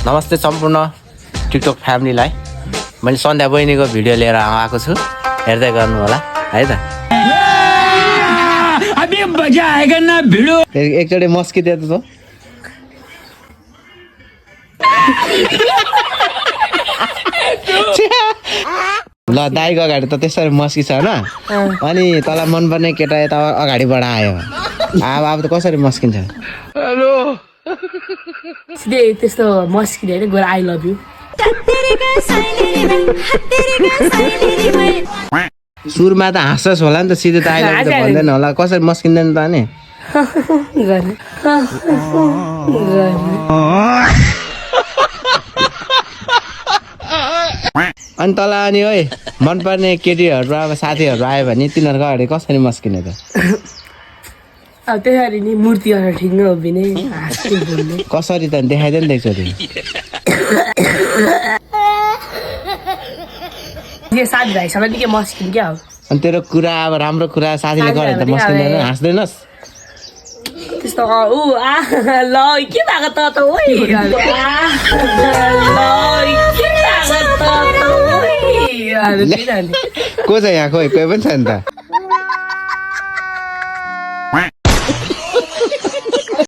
नमस्ते सम्पूर्ण टिकटक फ्यामिलीलाई मैले सन्ध्या बहिनीको भिडियो लिएर आएको छु हेर्दै गर्नु होला है त अभी मजा आएगा ना भिडियो एकचोटि मस्किदे त ल दाइको अगाडि त त्यसरी मस्किछ होइन अनि तँलाई मनपर्ने केटा यता अगाडि बढायो अब त कसरी मस्किन्छ सिधै त्यस्तो मस्किने होइन गएर आई लभ यु सुरुमा त हाँस्छस् होला नि त सिधै त अहिले त भन्दैन होला कसरी मस्किँदैन त अनि अनि तँलाई अनि ओइ मनपर्ने केटीहरू अब साथीहरू आयो भने तिनीहरूको अगाडि कसरी मस्किने त अब त्यसरी नि मूर्ति अनुहार ठिक नउभिने हाँस्ने बोल्ने कसरी त देखाइदियो नि त एकचोटि यो साथीभाइसँग निकै मस्किन् क्या अब अनि तेरो कुरा अब राम्रो कुरा साथीले गर्यो भने त मस्किँदैन हाँस्दैनस् त्यस्तो ऊ ल के भएको त ओइ ल के भएको त को छ यहाँ कोही पनि छैन त